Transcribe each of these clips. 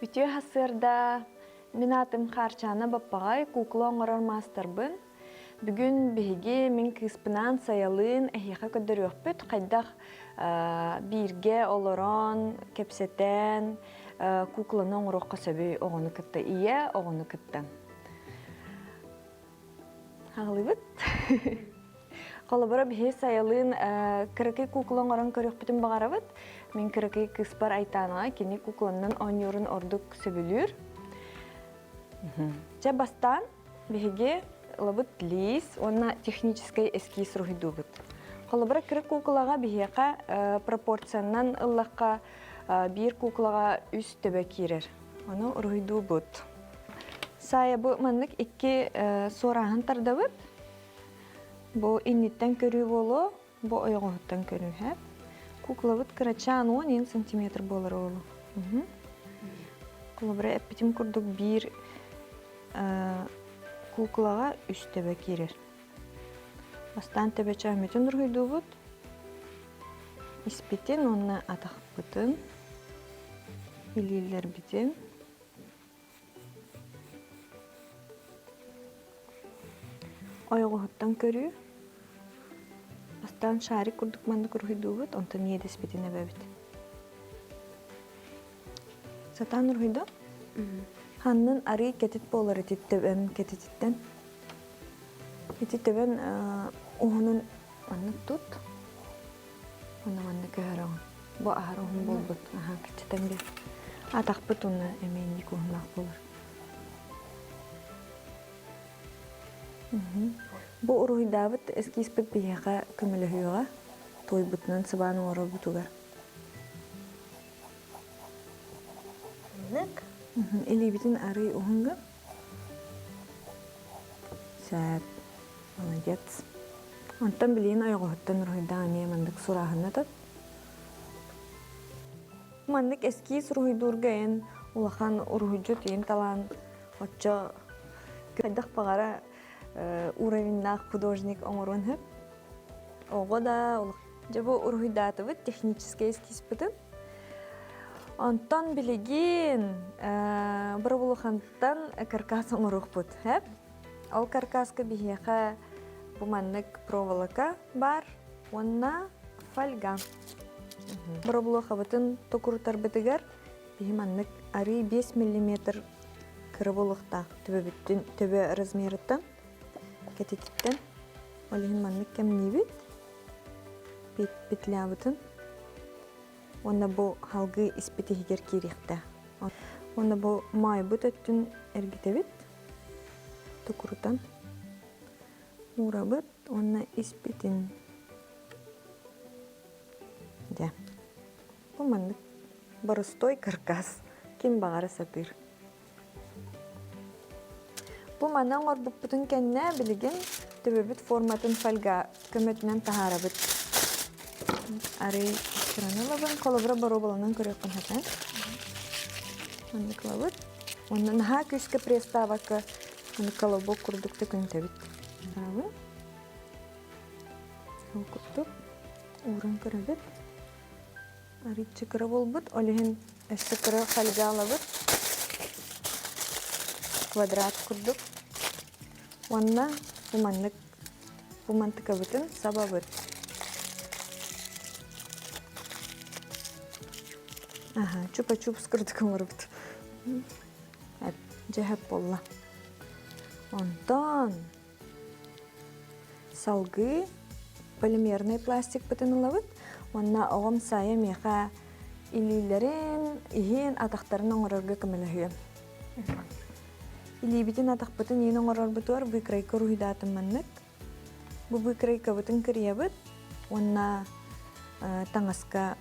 Үтүө сарсыарда мин аатым Хаарчаана Баппаҕай, куукула оҥорор маастарбын. Бүгүн биһиги мин кыыспынаан Сайалыын эһиэхэ көрдөрүөхпүт хайдах бииргэ олорон, кэпсэтэн куукуланы оҥоруохха сөбүй оҕону кытта, ийэ оҕону кытта. Хаалыбыт. Холобура, биһи Сайалыын кыракый куукула оҥорон көрүөхпүтүн баҕарабыт. Мин кыракый кыыспар Айтаанаҕа кини куукуланан оонньуурун ордук сөбүлүүр. Чэ, бастаан биһиги ылабыт лиис уонна техническэй эскиз уруһуйдуубут. Холобура, кыра куукулаҕа биһиэхэ пропорциянан ыллахха биир куукулаҕа үс төбө киирэр. Ону уруһуйдуубут. Саайа бу маннык икки суорааһын тардабыт. Бу инниттэн көрүү буолуо, бу ойоҕоһуттан көрүү һэ. Куклабыт кырачаан 10 сантиметр буолар уолу. Холобура эппитим курдук биир куклаҕа үс төбө киирэр. Бастаан төбөчөөммүтүн уруһуйдуубут. Испитин уонна атахпытын, илиилэрбитин. Ойоҕоһуттан көрүү. Бастаан шарик курдук маннык уруһуйдуубут, онтон иэдэспитин эбэбит. Сатаан уруһуйдуо? Ханнын арыы кэтит буолар ити төбөм кэтититтэн. Ити төбөн уһунун маннык тут. Уонна манна көһөрөҕүн. Бу аһар уһун буолбут. Аһа, киччэтэн биэр. Атахпыт уонна эмиэ инник уһуннаах буолар. Бу уруһуйдаабыт эскизпит биһиэхэ көмөлөһүөҕэ. Туойбутунан сыбаан оҥорорбутугар. Маннык. Илиибитин арый уһун гын. Сөп. Молодец. Онтон билигин ойоҕоһуттан уруһуйдаан эмиэ маннык сурааһынна тут. Маннык эскиз уруһуйдуурга эн улахан уруһуйдьут иин талаан оччо хайдах баҕара уровеннаах художник оҥоруон сөп. Оҕо да Дьэ бу уруһуйдаатыбыт техническэй эскизпытын. Онтон билигин Боробулухантан каркас оҥоруохпут. Ол каркаска биһиэхэ бу маннык проволока баар уонна фольга. Боробулухабытын токурутарбытыгар биһи маннык арыы 5 миллиметр кыра буолуохтаах төбөбүттүн төбө размерыттан кэтититтэн ол иһин маннык кэмниибит петлябытын уонна бу халгыы испит иһигэр киириэхтээх. Уонна бу маайбыт өттүн эргитэбит, токурутан уурабыт уонна испитин дьэ бу маннык боростуой каркас ким баҕара сатыыр. Бу маны оҥорбуппутун кэннэ билигин төбөбүт форматын фольга көмөтүнэн таһаарабыт. Арый кыраны ылабын, холобура боруобаланан көрүөххүн сөп. Маннык ылабыт. Уонна наһаа күүскэ пресстаабакка маннык колобок курдук төкүнүтэбит. Барабын. Ол курдук ууран көрөбүт. Арыычча кыра буолбут, ол иһин өссө кыра фольга ылабыт. Квадрат курдук. Уонна бу маннык бу мантыкабытын сабабыт. Аха, чупа-чупс курдук оҥоробут. Дьэ сөп буолла. Онтон Салгыы полимернай пластикпытын ылабыт уонна оҕом Сайа миэхэ илиилэрин, иһин, атахтарын оҥорорго көмөлөһүөм. Илиибитин, атахпытын иин оҥорорбутугар выкройка уруһуйдаатым маннык. Бу выкройкабытын кырыйабыт уонна таҥаска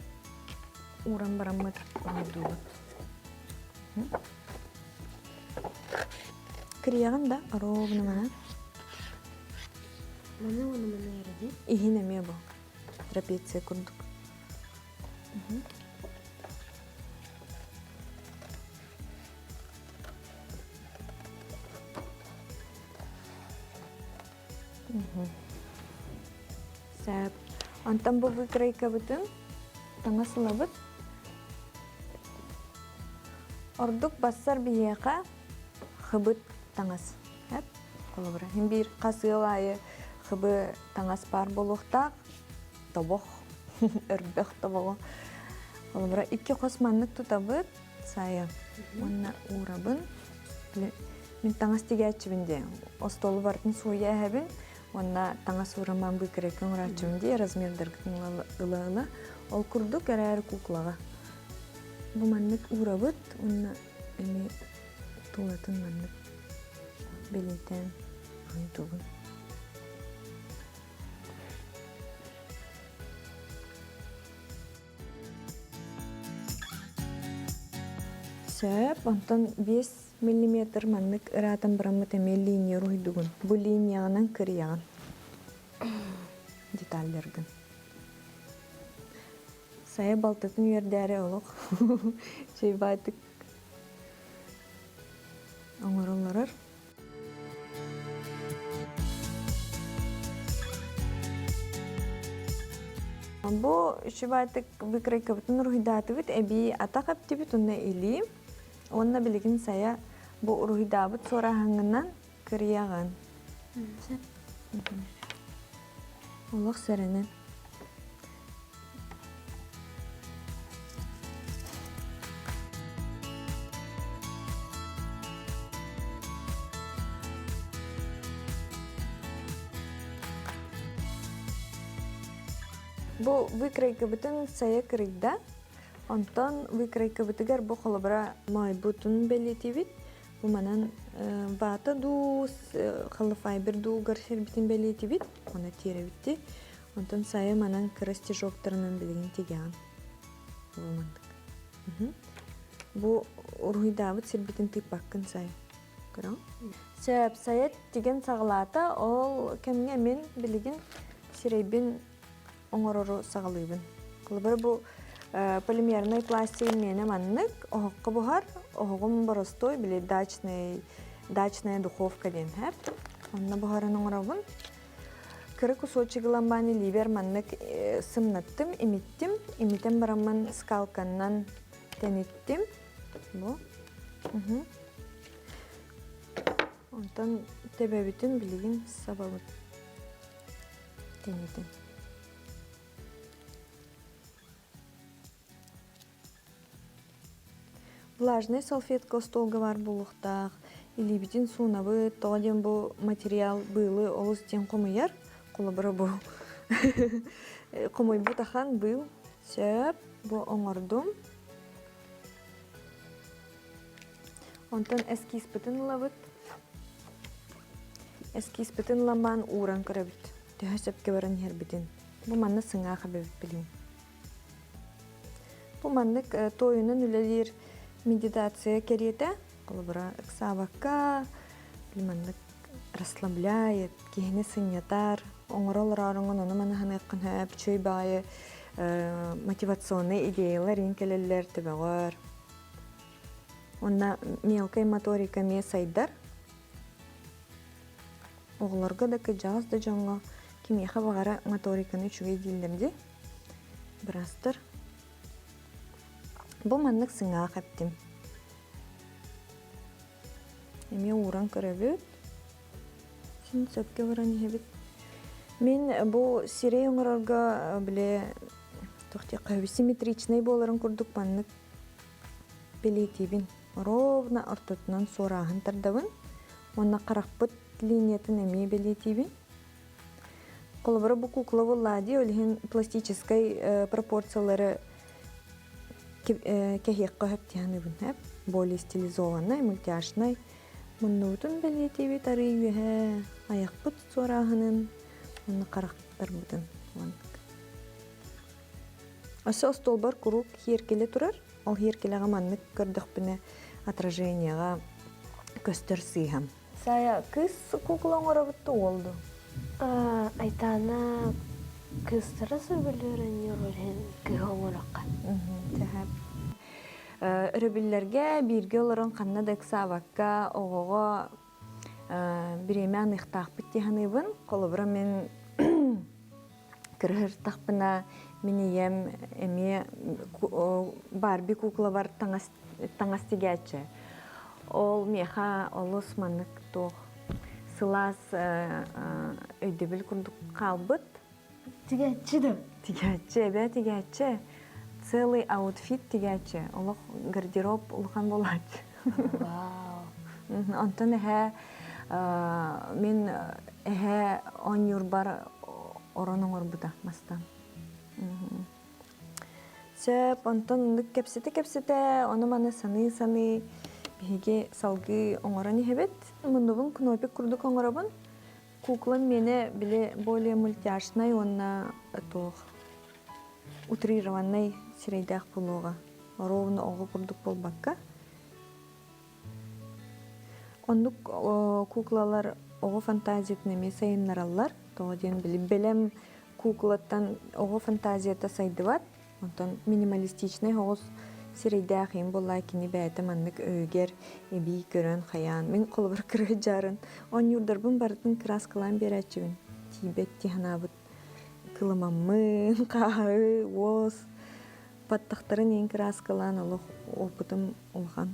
ууран бараммыт уруһуйдуубут. Кырыйаҕын да ровно манан. Маны уонна маны эрэ дии. Иһин эмиэ бу. Трапеция курдук. Сөп. Онтон бу выкройкабытын таҥас ылабыт. Ордук бассар биһиэхэ хыбыт таҥас. Эп, холобура, хин биир хас ыал аайы хыбы таҥас баар буолуохтаах, тобох, өрбөх тобоҕо. Холобура, икки хос маннык тутабыт, сайа уонна уурабын. Мин таҥас тигээччибин диэн, остуолу барытын сууйа эһэбин уонна таҥас уурамаан быыкырайга оҥорооччубун дии, размердаргытын ыла-ыла. Ол курдук эрээри куклаҕа. Бу маннык уурабыт уонна эмиэ тулатын маннык бэлиэтээн ойдубун. Сөп, онтон 5 миллиметр маннык ыраатан бараммыт эмиэ линия уруһуйдугун. Бу линияҕынан кырыйаҕын деталларгын. Сайа балтытын үөрдээри олох чэйбаайтык оҥороллорор. Бу үчүгэйдик выкройкабытын уруһуйдаатыбыт, эбии атах эптибит уонна илии. Уонна билигин сайа бу уруһуйдаабыт суораһаҥҥынан кырыйаҕын. Олох сэрэнэн. Бу выкройкабытын сайа кырыйда. Онтон выкройкабытыгар бу холобура моойбутун бэлиэтиибит. Бу манан вата дуу, холофайбер дуугар сирбитин бэлиэтибит, оны тиэрэбитти. Онтон сайа манан кыра стежоктарынан билигин тигэҕин. Бу маннык. Бу уруһуйдаабыт сирбитин тыыппаккын сай. Көрөҥ. Сөп, сайа тигэн саҕалаата, ол кэмҥэ мин билигин сирэйбин оҥорору саҕалыыбын. Холобура бу полимернай пластик миэнэ маннык оһоххо буһар, оһоҕум боростуой, били дачный, дачная духовка диэн һэр. Онно буһарын оҥоробун. Кыра кусочек ылан баан илиибэр маннык сымнаттым, имиттим. Имитэн бараммын скалканнан тэниттим. Бу. Онтон төбөбүтүн билигин сабабыт. Тэнитин. Влажнай салфетка остуолга баар буолуохтаах. Илиибитин суунабыт, тоҕо диэн бу материал быылы олус диэн хомуйар. Холобура бу хомуйбут ахан быыл. Сөп, бу оҥордум. Онтон эскизпытын ылабыт. Эскизпытын ламаан ууран көрөбүт. Төһө сөпкө баран иһэрбитин. Бу манна сыҥаах эбэбит билин. Бу маннык туойунан үлэлиир медитация кэриэтэ, холобура, ыксаабакка, маннык расслабляет, киһини сынньатар, оҥоро олорооруҥун ону-маны саныаххын сөп, үчүгэй баҕайы мотивационнай идеялар иин кэлэллэр төбөҕөр. Уонна мелкай моторика эмиэ сайдар. Оҕолорго да, кырдьаҕас да дьоҥҥо кимиэхэ баҕара моториканы үчүгэй дииллэр дии. Быраастар. Бу маннык сыҥаах эптим. Эмиэ ууран көрөбүт. Син сөпкө баран иһэбит. Мин бу сирэй оҥорорго били туох диэххэ симметричнэй буоларын курдук маннык бэлиэтиибин. Ровно ортотунан суорааһын тардабын уонна харахпыт линиятын эмиэ бэлиэтиибин. Холобура бу кукла буоллаа дии, ол иһин пластическай пропорциялары кэһиэххэ сөп дии саныыбын ээ. Более стилизованнай, мультяшнай. Муннубутун бэлиэтиибит арыы үөһэ, айахпыт суорааһынын уонна харахтарбытын маннык. Өссө остуолбар куруук сиэркилэ турар. Ол сиэркилэҕэ маннык көрдөхпүнэ отражениеҕа көстөр сыыһам. Сайа, кыыс кукла оҥоробут да уол дуу? Айтаана кыыстара сөбүлүүр иһин кыыһы оҥорохха. Сөп. Өрөбүллэргэ бииргэ олорон ханна да ыксаабакка оҕоҕо бириэмэ аныахтаахпыт дии саныыбын. Холобура мин кырыһыртахпына Мин ийэм эмиэ Барби куклабар таҥас таҥас тигээччи. Ол миэхэ олус маннык туох сылаас өйдөбүл курдук хаалбыт. Тигээччи да? Тигээччи, эбээ тигээччи. Целый аутфит тигээччи. Олох гардероб улахан буолааччы. Вау. Онтон эһээ мин эһээ оонньуурбар орон оҥорбута мастан. Сөп, онтон оннук кэпсэтэ-кэпсэтэ, ону-маны саныы-саныы биһиги салгыы оҥорон иһэбит. Муннубун кнопик курдук оҥоробун. Куклам миэнэ били более мультяшнай уонна туох утрированнай сирэйдээх буолуоҕа. Ровно оҕо курдук буолбакка. Оннук куклалар оҕо фантазиятын эмиэ сайыннараллар. Тоҕо диэн били бэлэм куклаттан оҕо фантазията сайдыбат. Онтон минималистичнай оҕус сирэйдээх им буоллаа кини бэйэтэ маннык өйүгэр эбии көрөн хайаан мин холобур кырыһыт дьаарын оонньуурдарбын барытын кырааскалаан биэрээччибин тиийбэт дии санаабыт кылымаммын хааһы уос баттахтарын иин кырааскалаан олох опытым улахан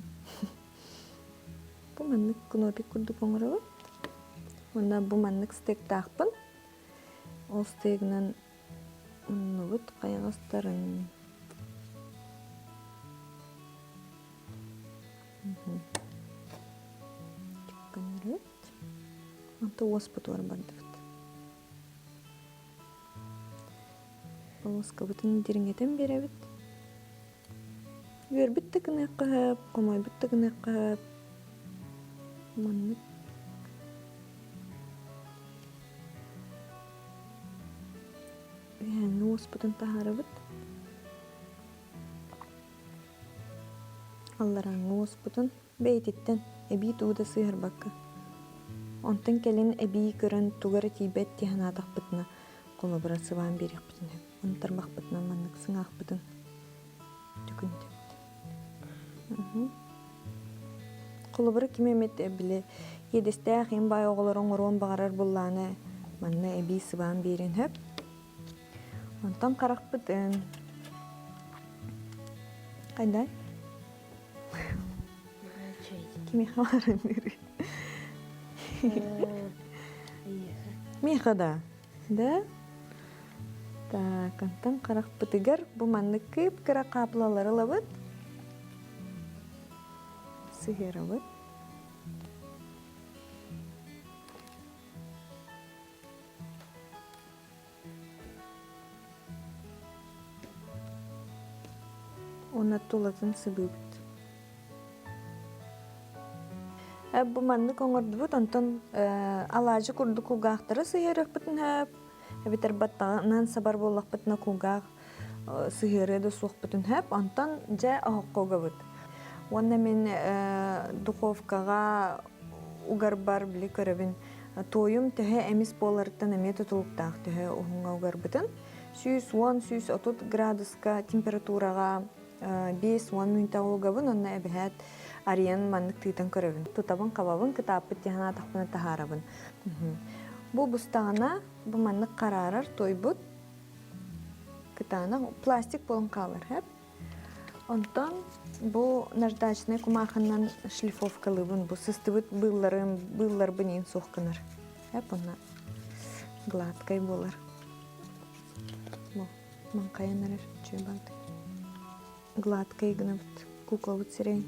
бу маннык кнопик курдук оҥоробут уонна бу маннык стыктаахпын ол стыгынан муннубут хайаҕастарын Көннөрүбүт. Онто уоспутугар бардыбыт. Полоскабытын дириҥэтэн биэрэбит. Үөрбүт да гыныахха сөп, хомойбут да гыныахха сөп. Маннык үһээҥҥи уоспутун таһаарабыт. Алларааҥҥы уоспутун бэйэтиттэн эбии тугу да сыыһарбакка. Онтон кэлин эбии көрөн тугу эрэ тиийбэт дии санаатахпытына, холобура сыбаан биэриэхпитин сөп. Ону тарбахпытынан маннык сыҥаахпытын түкүнтэбит. Холобура ким эмит били иэдэстээх им баай оҕолору оҥоруон баҕарар буллааны манна эбии сыбаан биэриэн сөп. Онтон харахпытын хайдай? Кимиэхэ баарынныырый? Миэхэ да. Да? Так, онтон харахпытыгар бу маннык кып-кыра хаапылалары ылабыт. Сыһыарабыт. Уонна тулатын сыбыыбыт. Бу маннык оҥордубут, онтон алаадьы курдук кулгаахтары сыһыарыахпытын сөп, эбэтэр баттаҕынан сабар буоллахпытына кулгаах сыһыарыа да суохпутун сөп. Онтон дьэ оһоххо угабыт. Уонна мин духовкаҕа угарбар били көрөбүн туойум төһө эмис буоларыттан эмиэ тутулуктаах төһө уһуҥҥа угарбытын 110 130 градуска температураҕа 50 мүнүүтэҕэ угабын уонна эбэһээт арыйан маннык тыытан көрөбүн тутабын хабабын кытааппыт дии санаатахпына таһаарабын бу бустаҕына бу маннык хараарар туойбут кытаанах пластик буолан хаалар сөп Онтон бу наждачнай кумаахыннан шлифовкалыыбын бу сыстыбыт быылларым быылларбын иин суох гынар. Эп онно гладкай буолар. Бу маҥхайан эрэр үчүгэй баҕайытык. Гладкай гынабыт куклабыт сирэйин.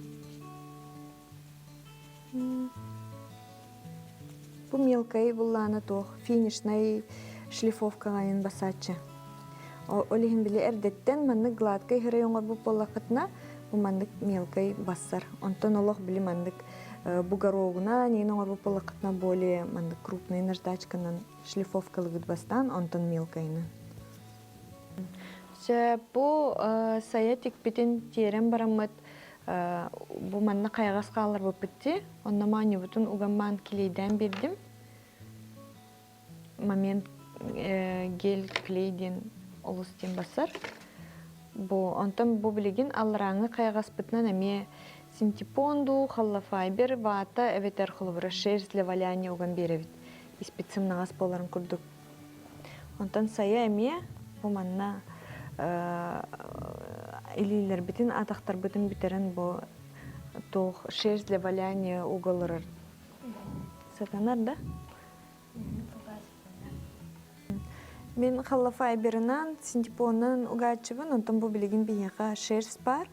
Бу мелкай буллаана туох финишнай шлифовкаҕайын басааччы. Ол иһин били эрдэттэн маннык гладкай сирэй оҥорбут буоллаххытына, бу маннык мелкай бассар. Онтон олох били маннык бугорогуна нин оҥорбут буоллаххытына более маннык крупный наждачканан шлифовкалыгыт бастаан, онтон мелкайынан. Сөп, бу сайа тикпитин тиэрэн бараммыт бу манна хайаҕас хаалларбыппыт дии. Онно моонньубутун угаммаан килиэйдээн биэрдим. Момент гель клей диэн олус диэн бассар. Бу онтон бу билигин алларааҥҥы хайаҕаспытынан эмиэ синтепон дуу, холлофайбер, вата эбэтэр холобура шерсть для валяния уган биэрэбит. Испит сымнаҕас буоларын курдук. Онтон сайа эмиэ бу манна Илиилэрбитин, атахтарбытын бүтэрэн бу туох шерсть для валяния уголорор сатанар да? Мин холофайберынан, синтепонунан угааччыбын, онтон бу билигин биһиэхэ шерсть баар.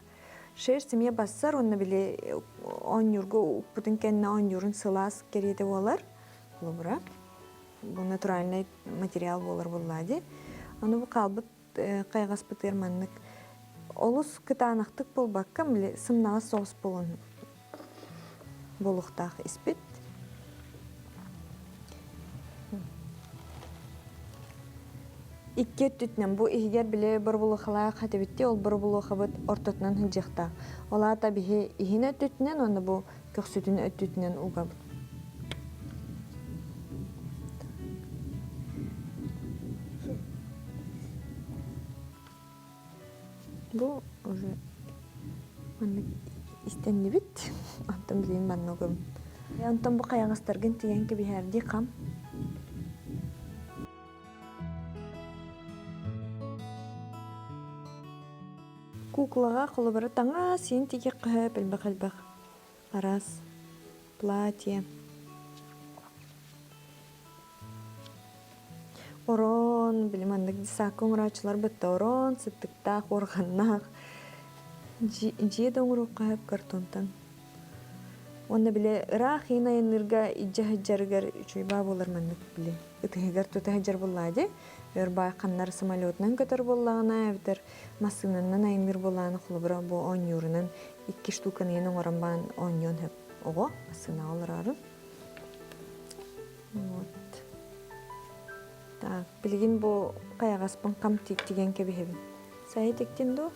Шерсть эмиэ бассар уонна били оонньуурга укпутун кэннэ оонньуурун сылаас кэриэтэ буолар. Холобура, бу натуральный материал буолар буоллаа дии. Ону бу хаалбыт хайҕаспытыгар маннык олус кытаанахтык буолбакка, били сымнаҕас соҕус буолан буолуохтаах испит. Икки өттүтүнэн бу иһигэр били боробулуохалаах этибитти ол боробулуохабыт ортотунан сылдьыахтаах. Ол аата биһи иһин өттүтүнэн уонна бу көхсүтүн өттүтүнэн угабыт. Бу уже маннык истэннибит. Онтон билигин манна угабын. Онтон бу хайаҕастаргын тигэн кэбиһээрдии хам. Куклаҕа холобура таҥас син тигиэххэ сөп элбэх-элбэх араас платье. Орон, били маннык десакка оҥорооччулар бытта орон, сыттыктаах, уорҕаннаах дьиэ да оҥоруохха сөп картонтан. Уонна били ыраах иин айанныырга илдьэ сылдьарыгар үчүгэй баа буолар маннык били ытыһыгар тута сылдьар буоллаҕа дии. Өр баай ханнар самолетунан көтөр буоллаҕына эбэтэр массыынанан айанныыр буоллаҕына холобура бу оонньуурунан икки штуканы иин оҥорон баан оонньуон сөп оҕо массыынаҕа олороору. Вот. Так, билигин бу хайаҕаспын хам тигэн кэбиһэбин. Сайа тиктин дуо?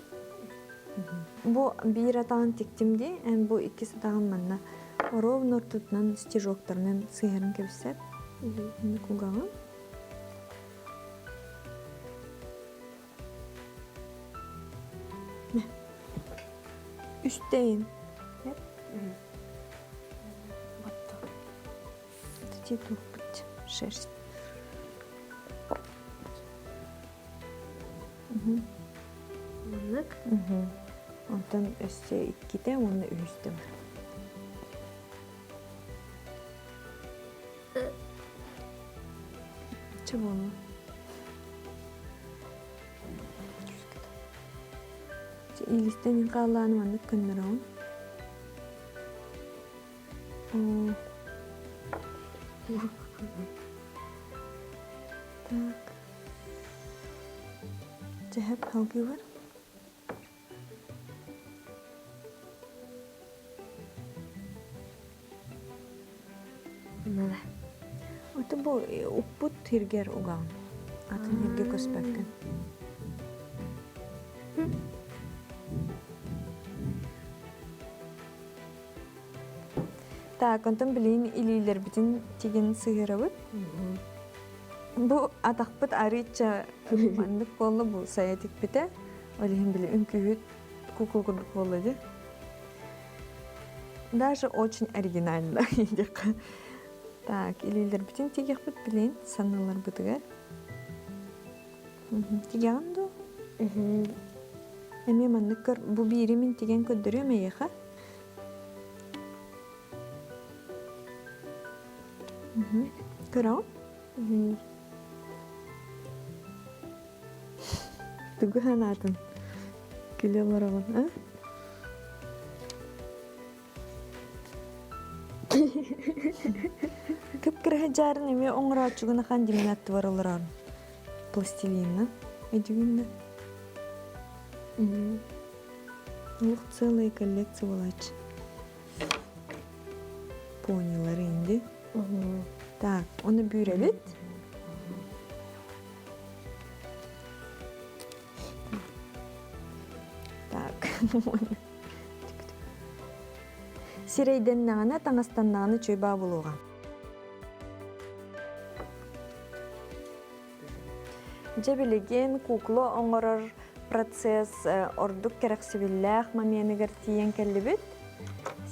Бу биир атаҕын тиктим дии, эн бу иккис атаҕын манна ровно ортотунан стежоктарынан сыһарын кэбиссэп. Кугаҕын. Үстэйин. Эти быть шерсть. Маннык. Онтон өссө иккитэ уонна үһүстэ бар. Чэ буолла. Илистэн хааллааны маннык көннөрөҕүн. Так. Дьэһэп халгыыбар. Мала. Ото бу уппут сиргэр угаҕын. Атын сиргэ көспөккүн. Так, онтон билигин илиилэрбитин тигин сыһыарабыт. Бу атахпыт арыычча маннык буолла бу сайа тикпитэ. Ол иһин били үҥкүүһүт кукла курдук буолла дии. Даже очень оригинально диэххэ. Так, илиилэрбитин тигиэхпит билигин санныларбытыгар. Тигэҕин дуо? Эмиэ маннык көр, бу биири мин тигэн көрдөрүөм эйиэхэ. Көрөҕүн? Тугу санаатын? Күлэ олороҕун, а? Кып-кыра дьаарын эмиэ оҥорооччугун ахан димин аттыбар олорон. Пластилинна, өйдүүгүн да? Олох целая коллекция буолааччы. Понилар инди. Так, оны бүүрэбит. Так. Сирэйдэннэҕинэ, таҥастаннаҕына үчүгэй баа буолуоҕа. Дьэ билигин кукла оҥорор процесс ордук кэрэхсэбиллээх моменыгар тиийэн кэллибит.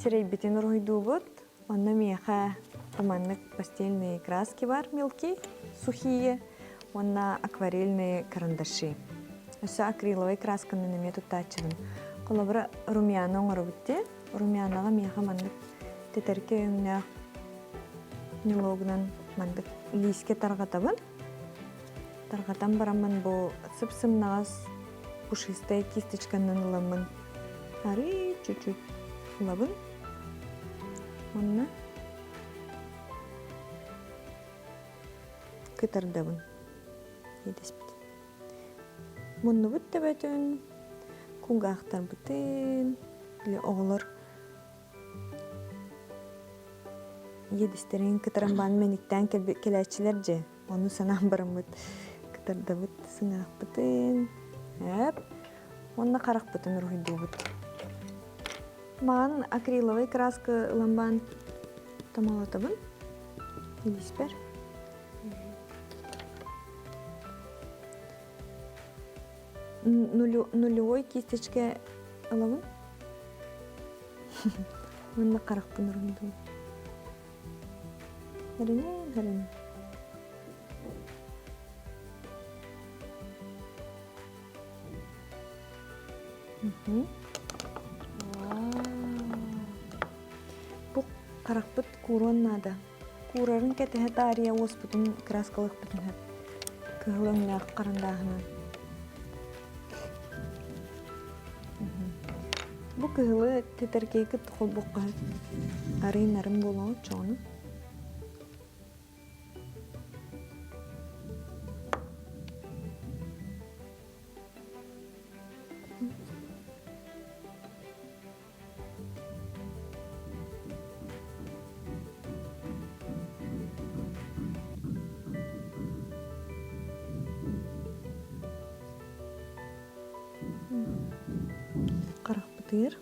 Сирэйбитин уруһуйдуубут. Онно миэхэ маннык постельные краски бар мелкие, сухие уонна акварельные карандаши. Өссө акриловай красканан эмиэ туттааччыбын. Холобура, румяна оҥоробут дии. Румянаҕа миэхэ маннык тэтэркэ өҥнөөх нелогунан маннык лиискэ тарҕатабын. Тарҕатан бараммын бу сып-сымнаҕас пушистая кисточканан ыламмын арыы чуть-чуть ылабын. Уонна кытардабын иэдэспитин. Муннубут төбөтүн, кулгаахтарбытын, или оҕолор иэдэстэрин кытаран баан мэниктээн кэлээччилэр дьэ. Ону санаан бараммыт кытардабыт сыҥаахпытын, эп, уонна харахпытын уруһуйдуубут. Маҕан акриловай краска ылан баан томолотобун илииспэр. Нулевой кисточка ылабын. Уонна харахпын уруһуйдуубун. Эрэнэн, эрэнэн. Бу харахпыт кууруон наада. Куурарын кэтэһэ таарыйа уоспутун кырааскалыахпытын сөп. Кыһыл өҥнөөх харандааһынан. Бу кыһылы тэтэркэйи кытта холбуохха сөп. Арый нарын буолуоҕу чоҕуну. Харахпытыгар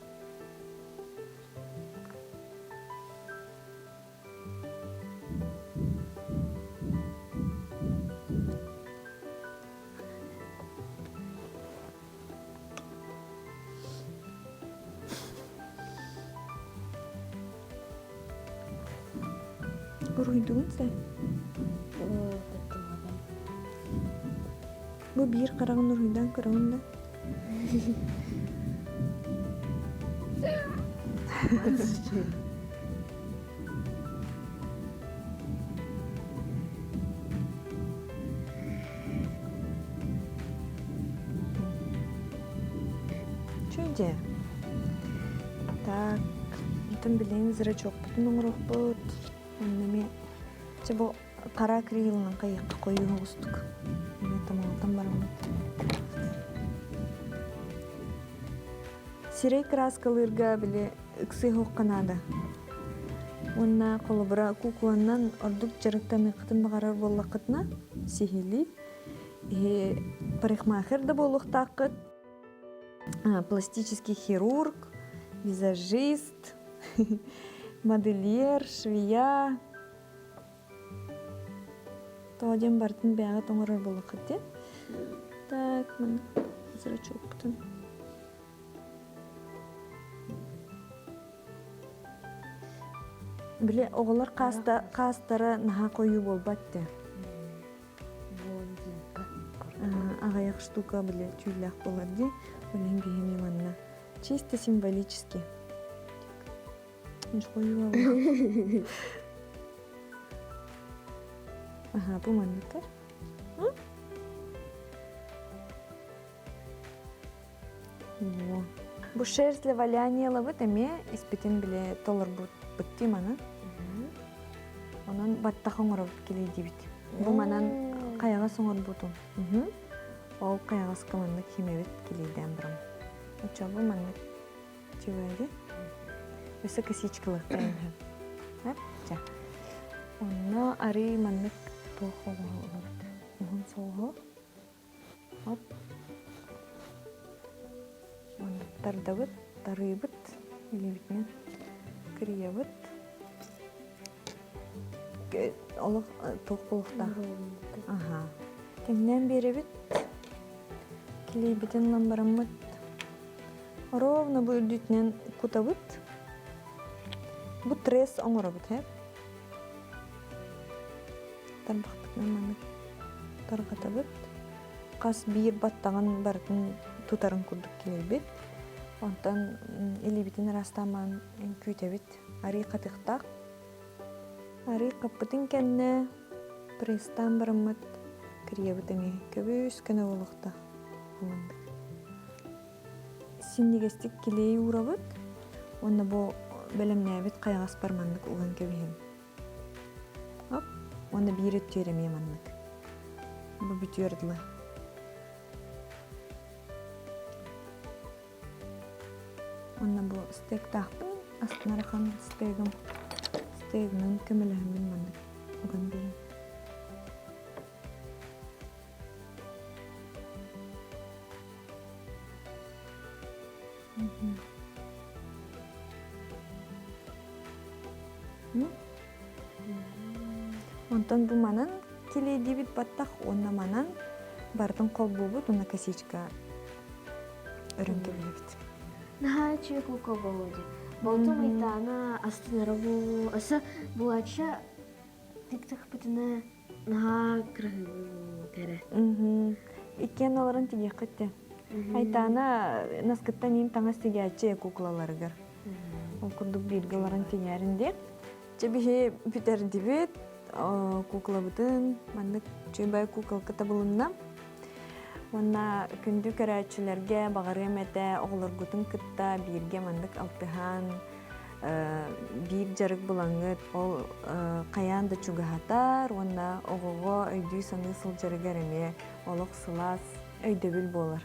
Уруһуйдугун сэ? Бу биир хараҕын уруһуйдаан көрөҕүн да? Чүнчэ. Так, онтон билигин зрачокпутун оҥоруохпут. Онно эмиэ чэ бу хара акрилынан хайыахха хойуу оҕустук. Эмиэ томоҕотон бараммыт. Сирэй кырааскалыырга били ыксыһыахха наада. Уонна холобура куукуланан ордук дьарыктаныаххытын баҕарар буоллаххытына сиһилии парикмахер да буолуохтааххыт, пластический хирург, визажист, модельер, швея. Тоҕо диэн барытын бэйэҕит оҥорор буоллаххыт дии. Так, маннык зрачокпутун. Били оҕолор хаастара наһаа хойуу буолбат дии. Аҕыйах штука били түүлээх буолар дии. Ол иһин биһиги манна чисто символически. Аха, бу манныктар. Бу шерсть для валяния ылабыт эмиэ испитин били толорбуппут дии манан. Онон баттах оҥоробут килийдибит. Бу манан хайаҕас оҥорбутум. Ол хайаҕаска маннык химэбит килийдээн барам. Оччо бу маннык чүгэри. Өссө косичкалыахтарын сөп. Чэ. Онно арыы маннык туох оҕоһу ылабыт. Уһун соҕуһу. Оп. Маннык тардабыт, тарыыбыт, илиибитинэн кырыйабыт. Олох туох буолуохтаах? Аха. Тэҥнээн биэрэбит. Килийбитин ылан бараммыт. Ровно бу үрдүтүнэн кутабыт. Бу тресс оҥоробут, ээ. Тарбахпытынан маннык тарҕатабыт. Хас биир баттаҕын барытын тутарын курдук килэйбит. Онтон илиибитин ыраастаамаан күүтэбит. Арыы хатыахтаах. Арыы хаппытын кэннэ пресстаан бараммыт кырыйабыт эмиэ көбүс көнө буолуохтаах. Маннык. Синньигэстик килиэй уурабыт уонна бу бэлэмнээбит хайаҕаспар маннык уган кэбиһэбин. Оп, уонна биир өттүгэр эмиэ маннык. Бу бүтүөр дылы. Уонна бу стейктаахпын астынарахан стейгым стейгынан көмөлөһөммүн маннык уган биэрэбин. Онтон бу манан килиэйдиибит баттах уонна манан барытын холбуубут уонна косичка өрөн кэбиһэбит. Наһаа үчүгэй кука Володя. Болтум Айтаана астынара буолуо. Өссө булачча тиктахпытына наһаа кыраһыыбай буолуо кэрэ. Иккиэн олорон тигиэххит дии. Айтаана наскыттан иин таҥас тигээччи куклаларыгар. Ол курдук бииргэ олорон тигээрин диэн. Чэ биһи бүтэрдибит куклабытын маннык чуйбай куколка табылынна. Уонна күндү көрөөччүлэргэ баҕарыам этэ оҕолоргутун кытта бииргэ маннык алтыһан биир дьарык булаҥҥыт ол хайаан да чугаһатар уонна оҕоҕо өйдүү-саныы сылдьарыгар эмиэ олох сылаас өйдөбүл буолар.